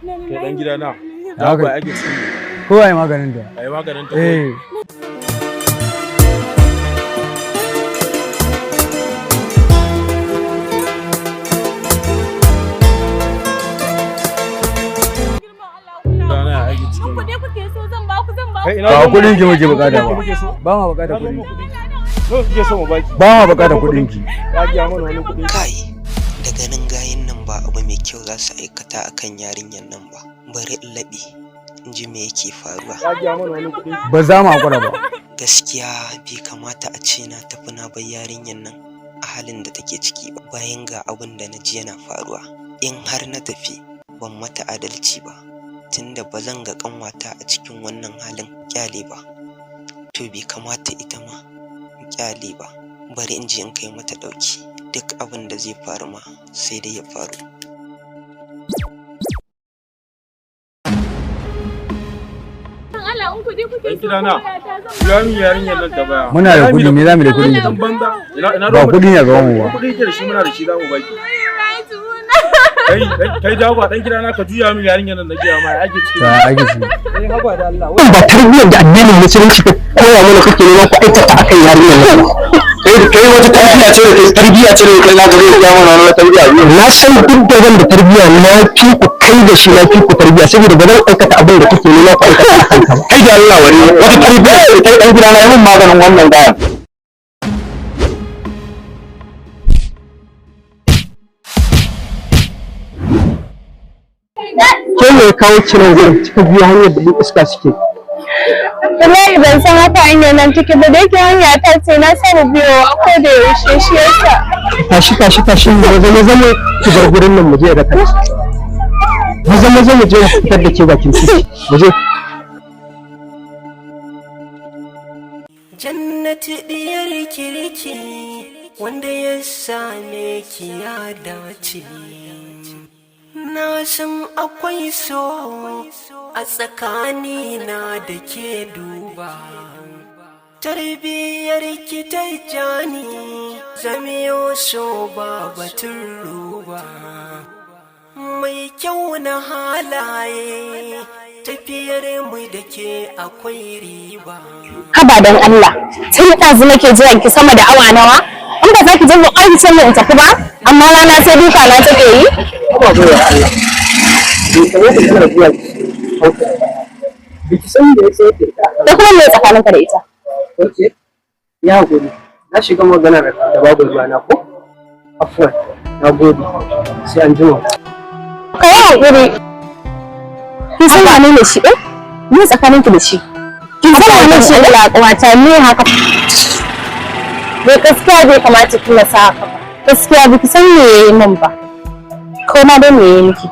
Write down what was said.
Kai dan gida na. Da haka. Ba ake ciki. Kowa ya maganin ta. Ai maganin ta. Eh. Gidana ake ciki. Kuɗi kuke so, zan ba ku, zan ba ku. Kai ina Ba ruwan kuɗin ki muke bukata Kuɗi ba. muke so. Ba ma bukatar Ina ruwan kuɗin mu ki. kuɗi. Nawa kike so mu baki? Ba ma bukatar kuɗin ki. Ya biya mana wani kuɗi. Kai, da ganin gayin nan ba abu mai kyau za su aikata akan yarinyar nan ba. Bari in laɓe in ji me yake faruwa. Ya biya mana wani kuɗi. Ba za mu hakura ba. Gaskiya bai kamata a ce na tafi na bar yarinyar nan a halin da take ciki ba, bayan ga abin da na ji yana faruwa. In har na tafi, ban mata adalci ba, tunda ba zan ga ƙanwata a cikin wannan halin ƙyale ba. To bai kamata ita ma in ƙyale ba. Bari in je in kai mata ɗauki. Duk abin da zai faru ma sai dai ya faru. Allah, in kuɗi kuke Dan so, gida na. ko wayata zan ba Biya ku. min yarinyar nan ta baya. Muna da kuɗi, me za mu da kuɗin Dan ki? banza. Ina ina Ba ruwan mu kuɗi ne gaban mu ba. Kuɗi ke da shi, muna da shi, za mu baki. Kai kai dawo dan gida na, ka juya min yarinyar nan na giya ma ake ciki. Ta ake ciki. Eh, haba da Allah. Ba tarbiyyar da addinin Musulunci ka koya mana kake nema ku aikata akan yarinyar nan. Kai kai wata tarbiyya ce da kai, tarbiyya ce da kai, zaka zai mana wani tarbiyya biyu. Na san duk da ban da tarbiyya, na fi ku, kai da shi na fi ku tarbiyya, saboda ba zan aikata abin da kuke nema ku aikata akan ka ba. Kai da Allah, wani wata tarbiyya ce da kai? Dan gida na, yi min maganin wannan gayan. Ke me ya kawo ki nan gurin kika biyo hanyar da duk iska suke? Wallahi ban san haka hanyar nan take ba, da yake hanya ta ce na saba biyowa ko da yaushe, shi yasa. Tashi, tashi, tashi, maza maza mu ki bar gurin nan, mu je da kanki. Maza maza mu je mu fitar da ke bakin titi. Mu je. Jannati diyar kirki, wanda ya same ki ya dace. Na san akwai so a tsakanina da ke, duba. Tarbiyyar ki ta jani, zamiyo so ba batun ruba. Mai kyau na halaye, tafiyar mu da ke akwai riba. Haba don Allah, tun ɗazu nake jiran ki sama da awa nawa. In ba za ki je mu ƙarfi mu in tafi ba, amma rana sai duka na take yi. Haba baiwar Allah. Bai kamata kina zuwa ki hauka. Biki san da ya tsaye da ita. Da kuma me tsakaninka da ita? Oke. Ya haƙuri. Na shiga magana da babu ruwa na ko? Afuwan. Na gode. Sai an jima. Ka yi haƙuri. Kin san wane ne shi ɗin? Me tsakaninki da shi? Kin san wane shi ɗin? Ƙawata ne haka. Bai gaskiya bai kamata ki masa haka ba. Gaskiya biki san me yayi min ba. Ko ma dai me yayi miki?